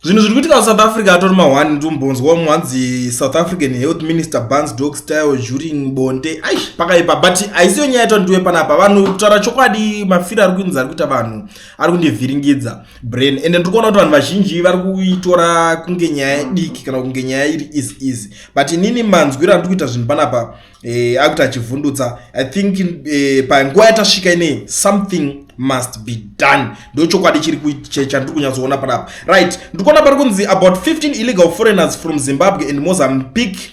Zvinhu zviri kuitika kuSouth Africa atori ma1. Ndikumbonzwa umwe hanzi South African health minister bans dog style during bonde. Ai, pakaipa, but haisiyo nyaya yatandiwe panapa. Vanhu, kutaura chokwadi, mafiro ari kuinzi ari kuita vanhu ari kundivhiringidza brain, ende ndiri kuona kuti vanhu vazhinji vari kuitora kunge nyaya diki kana kunge nyaya iri easy easy, but inini manzwiro andiri kuita zvinhu panapa akuti achivhundutsa. I think panguva yatasvika inei, something must be done. Ndo chokwadi chiri chandiri kunyatsoona panapa. Right, ndiri kuona pari kunzi about 15 illegal foreigners from Zimbabwe and Mozambique,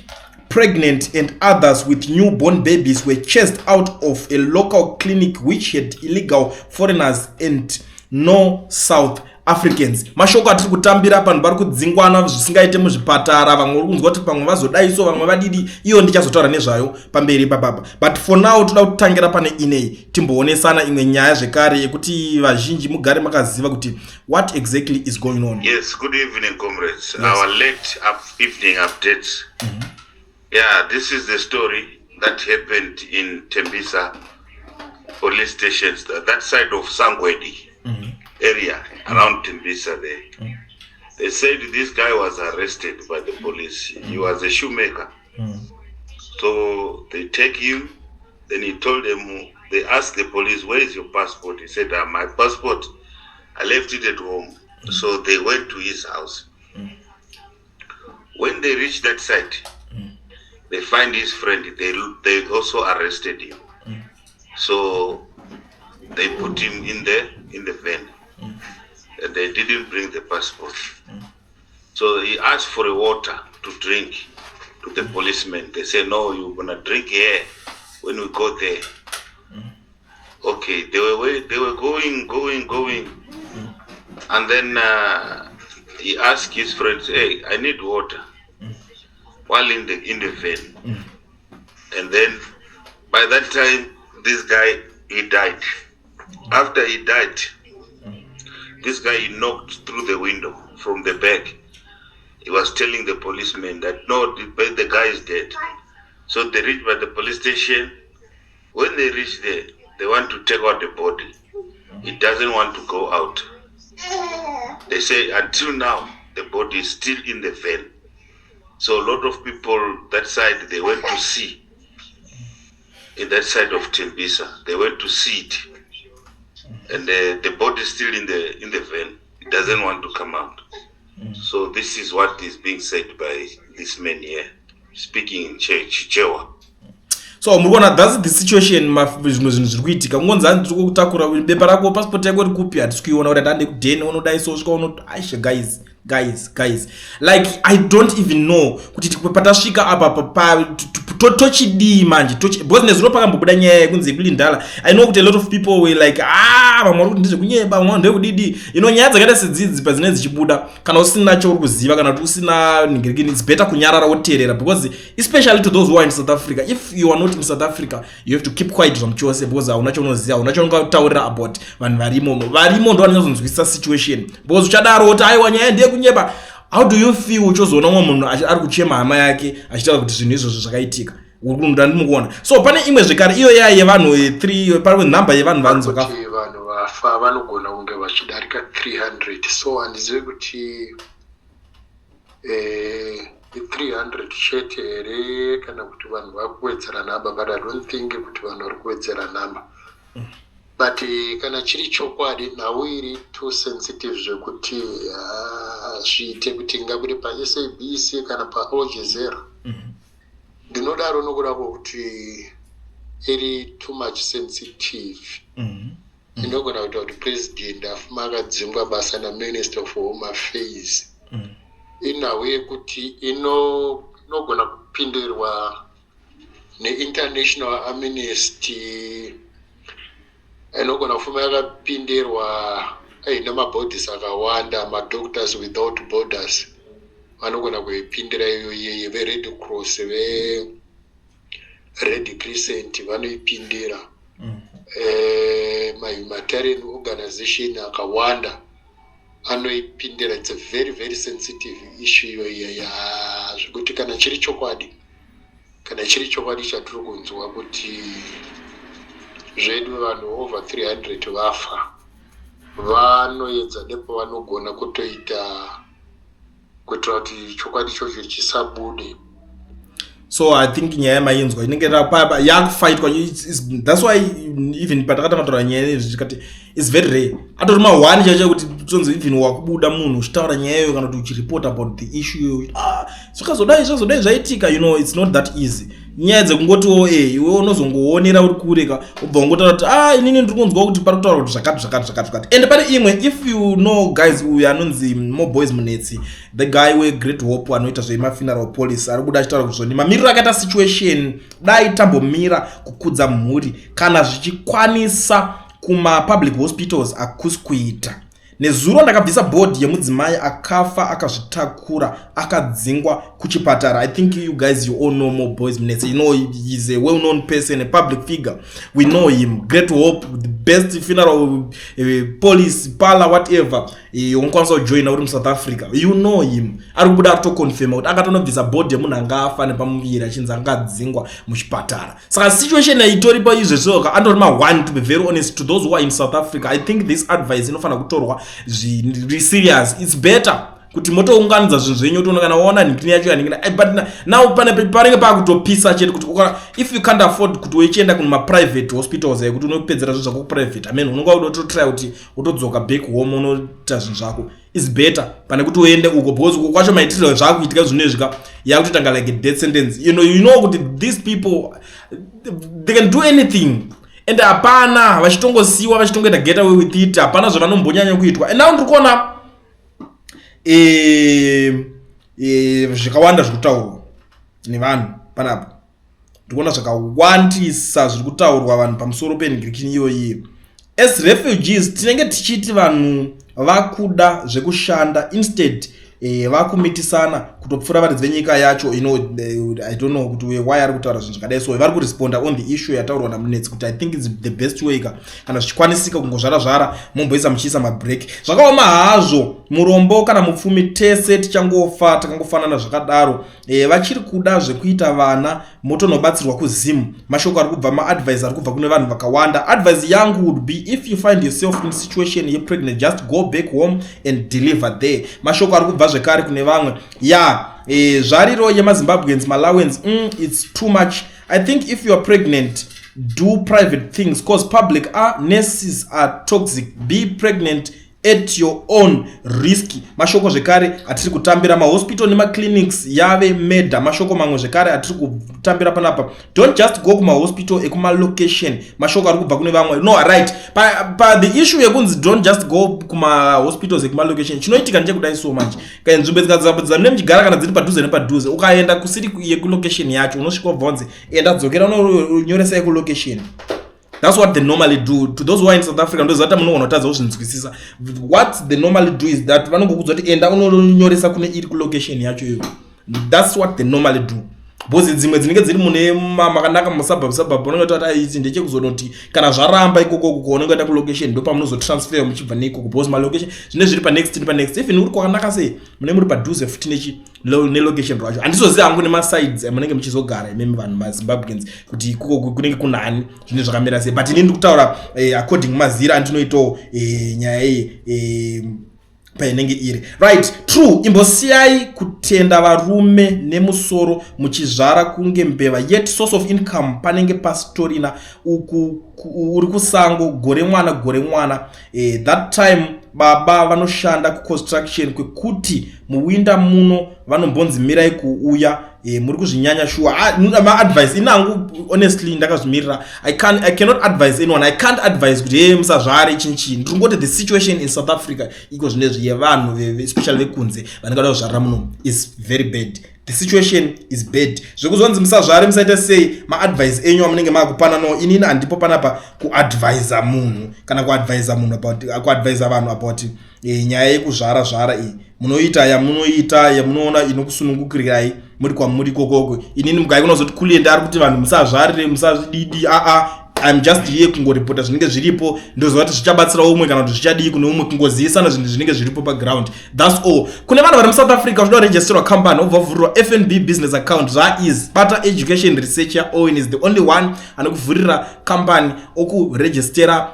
pregnant and others with newborn babies, were chased out of a local clinic which had illegal foreigners and no South Africans. Mashoko atiri kutambira, vanhu vari kudzingwana zvisingaite muzvipatara. Vamwe uri kunzwa kuti pamwe vazodaiso, vamwe vadidi. Iyo ndichazotaura nezvayo pamberi papapa, but for now toda kutangira pane inei, timboonesana imwe nyaya zvekare yekuti vazhinji mugare makaziva kuti what exactly is going on. Yes, good evening, comrades. Yes. Our late evening updates. Yeah, this is the story that happened in Tembisa police stations, that side of Sangwedi area around Tembisa there. They said this guy was arrested by the police. He was a shoemaker. So they take him, then he told them, they asked the police, "Where is your passport?" He said, "Ah, my passport, I left it at home." So they went to his house. When they reached that side, they find his friend. They also arrested him. So they put him in the van, and they didn't bring the passport. So he asked for a water to drink to the policeman. They say, "No, you're gonna drink here when we go there." Okay, they were going, going, going, and then he asked his friends, "Hey, I need water," while in the van, and then by that time, this guy, he died. After he died, this guy, he knocked through the window from the back. He was telling the policeman that no, the guy is dead. So they reached by the police station. When they reach there, they want to take out the body. He doesn't want to go out. They say until now the body is still in the van. So a lot of people that side, they went to see. In that side of Tembisa, they went to see it, and the body is still in the van. It doesn't want to come out. So this is what is being said by this man here, speaking in church, Chewa. So muri kuona, that's the situation. Zvimwe zvinhu zviri kuitika, kungonzi hanzi tiri kutakura bepa rako, passport yako iri kupi? Hatisi kuiona. Kuti handande kudheni unodai, so svika uno. Aisha, guys, guys, guys, like, I don't even know kuti patasvika apa tochidii manje, because nezuro pakambobuda nyaya yekunzi yekulindala, I know kuti a lot of people were like, "Ah, vamwe vari kuti ndezvekunyeba, vamwe ndekudidi." Nyaya dzakaita sedzidzi padzinenge dzichibuda, kana usina chouri kuziva kana kuti usina nhingirekini, it's better kunyarara woteerera, because especially to those who are in South Africa, if you are not in South Africa, you have to keep quiet zvamuchose, because hauna chaunoziva, hauna chaungataurira about vanhu varimomo. Varimo ndo vanonyatsokunzwisisa situation, because uchadaro woti, "Aiwa, nyaya ndeyekunyeba." How do you feel uchozoona umwe munhu ari kuchema hama yake achitaura kuti zvinhu izvozvo zvakaitika? Ndandimikuona. So pane imwe zvekare, iyo yaya yevanhu 3, pane nhamba yevanhu vanzi vakafa. Kuti vanhu vafa vanogona kunge vachidarika 300, so handizivi kuti i300 chete here kana kuti vanhu vakuwedzera nhamba, but I don't think kuti vanhu vari kuwedzera nhamba. But kana chiri chokwadi, nhau iri too sensitive zvekuti zviite kuti ingabude paSABC kana paAl Jazeera. Ndinodaro nokuda kwokuti iri too much sensitive. Inogona kuita kuti president afuma akadzingwa basa naminister of home affairs. Inhau yekuti inogona kupindirwa neInternational Amnesty, inogona kufuma yakapindirwa nemabodies akawanda, maDoctors Without Borders vanogona kuipindira iyo iyeye, veRed Cross, veRed Crescent vanoipindira. Mahumanitarian organization akawanda anoipindira. It's a very, very sensitive issue iyo iya, zvekuti kana chiri chokwadi chatiri kunzwa kuti zvedu vanhu over 300 vafa, vanoedza nepavanogona kutoita. Kuitira kuti chokwadi ichocho chisabude. So I think nyaya yamainzwa inenge yakufaitwa. That's why even patakatanga taura nyaya izvi, tikati it's very rare, atori ma1 chaicho, kuti tonzi even wakubuda munhu uchitaura nyaya iyoyo kana kuti uchireport about the issue iyoyo, ah, zvakazodai, zvazodai, zvaitika. It's not that easy. Nyaya dzekungotiwo iwe unozongoonera uri kureka, ubva ungotaura kuti, ah, inini ndiri kunzwa kuti pari kutaura kuti zvakati, zvakati, zvakati, zvakati. And pane imwe, if you know, guys, uyu anonzi Mo Boys Munetsi, the guy weGreat Hope anoita zvemafuneral policy, ari kubuda achitaura kuti zvoni mamiriro akaita situation, dai tambomira kukudza mhuri. Kana zvichikwanisa, kumapublic hospitals hakusi kuita. Nezuro ndakabvisa body yemudzimai akafa akazvitakura, akadzingwa kuchipatara. I think you guys, you all know Mo Boys Munetsi. You know he's a well known person, a public figure. We know him. Great Hope, the best funeral police parlour, whatever unokwanisa kujoina uri muSouth Africa. You know him. Ari kubuda aritoconfirma kuti akatonobvisa body yemunhu anga afa nepamuviri, achinzi angadzingwa muchipatara. Saka situation itoripo izvezvoka, andori ma1. To be very honest, to those who are in South Africa, I think this advice inofanira kutorwa zviri serious. It's better kuti motounganidza zvinhu zvenyu, toona kana waona nhikini yacho yanhikini. But now panenge paakutopisa chete kuti if you can't afford kuti uchienda kumaprivate hospitals, ekuti unopedzera zvinhu zvako kuprivate, I mean, unonga utotry kuti utodzoka back home, unoita zvinhu zvako, is better pane kuti uende uko, because uko kwacho maitiriro zvaakuitika zvinezvika yakutotanga like a death sentence. You know kuti these people, they can do anything and hapana, vachitongosiyiwa, vachitongoita get away with it. Hapana zvavanombonyanya kuitwa. And now ndiri kuona zvakawanda zviri kutaurwa nevanhu panapa. Ndiri kuona zvakawandisa zviri kutaurwa vanhu pamusoro penhingirikini iyoyi. As refugees, tinenge tichiti vanhu vakuda zvekushanda, instead vakumitisana kutopfuura varidzi venyika yacho. I don't know kuti why ari kutaura zvinhu zvakadai. So vari kuresponda on the issue yataurwa naMunetsi kuti I think it's the best way ka, kana zvichikwanisika, kungozvara zvara, momboisa muchiisa mabreak. Zvakaoma hazvo. Murombo kana mupfumi, tese tichangofa takangofanana. Zvakadaro, vachiri kuda zvekuita vana, motonobatsirwa kuZim. Mashoko ari kubva, maadvice ari kubva kune vanhu vakawanda. Advice yangu would be, if you find yourself in situation yepregnant, just go back home and deliver there. Mashoko ari kubva zvekare kune vamwe ya zvariro yemaZimbabweans, Malawians, it's too much. I think if you are pregnant, do private things, cause public are nurses are toxic. Be pregnant at your own risk. Mashoko zvekare atiri kutambira, mahospital nemaclinics yave meda. Mashoko mamwe zvekare atiri kutambira panapa, don't just go kumahospital ekumalocation. Mashoko ari kubva kune vamwe. No, right, pa the issue yekunzi don't just go kumahospitals ekumalocation, chinoitika ndechekudai. So manje nzvimbo dzamune muchigara, kana dziri padhuze nepadhuze, ukaenda kusiri yekulocation yacho, unosvika ubva wanzi enda, dzokera unonyoresa yekulocation. That's what they normally do. To those who are in South Africa, ndoziva kuti munogona kutadza kuzvinzwisisa. What they normally do is that vanongokudza kuti enda unonyoresa kune iri kulocation yacho iyo. That's what they normally do, because dzimwe dzinenge dziri mune makanaka, musuburb suburb, unenge kuti ichi ndechekuzonoti kana zvaramba ikoko kuko, unenge enda kulocation, ndo pamunozotransfer muchibva neikoko, because malocation zvine zviri panext nepanext. Even uri kwakanaka sei, mune muri padhuze futi nechi nelocation rwacho. Handizozivi hangu nemasides amunenge muchizogara imemi vanhu maZimbabweans, kuti ikoko kunenge kunani, zvine zvakamira sei, but ini ndiri kutaura according mazira andinoitawo nyaya iyi painenge iri. Right, true. Imbosiyai kutenda varume nemusoro muchizvara kunge mbeva, yet source of income panenge pasitorina. Uku uri kusango, gore mwana, gore mwana. That time baba vanoshanda kuconstruction, kwekuti muwinda muno vanombonzi mirai kuuya. Muri kuzvinyanya shuwa. Ah, maadvice inangu, honestly, ndakazvimirira. I cannot advise anyone. I can't advise kuti he, musazvare, chinchii. Ndiri kungoti the situation in South Africa iko zvinezvi yevanhu especially vekunze vanenge vada kuzvarira muno is very bad. The situation is bad. Zvekuzonzi musazvare, musaita sei, maadvice enyu amunenge maakupana. No, inini handipo panapa kuadvisa munhu kana kuadvisa munhu about, kuadvisa vanhu about nyaya yekuzvara zvara iyi. Munoita yamunoita, yamunoona inokusunungukirirai muri kwamuri ikokoko. Inini mugai kunozoti Kulliant ari kuti vanhu musazvarire, musazvididi. Aa, I'm just here kungoripota zvinenge zviripo. Ndoziva kuti zvichabatsira umwe kana kuti zvichadii kune umwe, kungozivisana zvinhu zvinenge zviripo paground. That's all. Kune vanhu vari muSouth Africa uchida kuregisterwa company, wobva vhurirwa FNB business account, zvaeasy. Bata Education Researcher Owen, is the only one anokuvhurira company, okuregistera.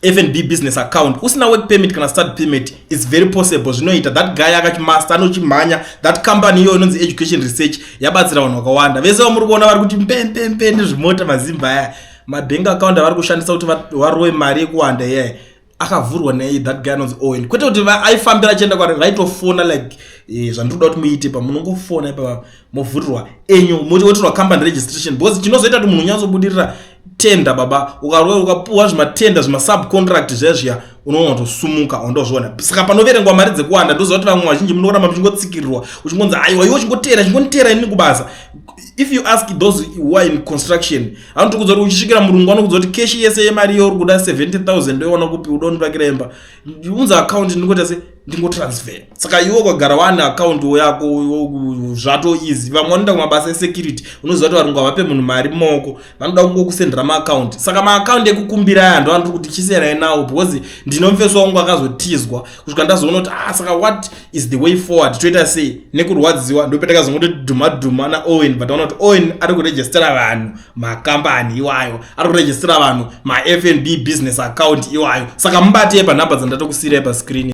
FNB business account usina work permit kana study permit. It's very possible, zvinoita. That guy akachimaster, anochimhanya. That company iyoyo inonzi Education Research yabatsira vanhu vakawanda. Vese vamuri kuona vari kuti mpempempe nezvimota, mazimba aya, mabank account avari kushandisa kuti varove mari yekuwanda iyaya akavhurwa nei that guy anonzi Owen. Kwete kuti aifambira achienda kwari, vaitofona like zvandiri kuda kuti muite pamunongofona ipapa, movhurirwa enyu, motirwa company registration, because chinozoita kuti munhu unyatsobudirira tender, baba. Ukapuwa zvimatender, zvimasubcontract zviya zviya, unoona kutosumuka, wandozviona. Saka panoverengwa mari dzekuwanda, ndoziva kuti vamwe vazhinji munoramba muchingotsikirirwa, uchingonzi, "Aiwa, iwe uchingotera, chingonditera inini kubasa." If you ask those who are in construction, anotokudza kuti uchisvikira murungu anokudza kuti cash yese yemari iyo uri kuda 70 000 ndoiona kupi? Uda undivakira imba, unza account, ndingoita se ndingotransfer. Saka iwe ukagara wane account yako, zvato easy. Vamwe vanoenda kumabasa esecurity, unoziva kuti varungu havape munhu mari mumaoko, vanoda kungokusendera maaccount. Saka maaccount ekukumbira aya ndo andiri kuti chisiyanai nawo, because ndinomufeso wangu akazotizwa kusvika ndazoona kuti, ah, saka what is the way forward? Toita sei? Nekurwadziwa ndopetakazongoti dhuma dhuma naOwen, but aona kuti Owen ari kurejistera vanhu makambani iwayo, ari kurejistera vanhu maFNB business account iwayo. Saka mubatei panhamba dzandatokusiyirai pascreen.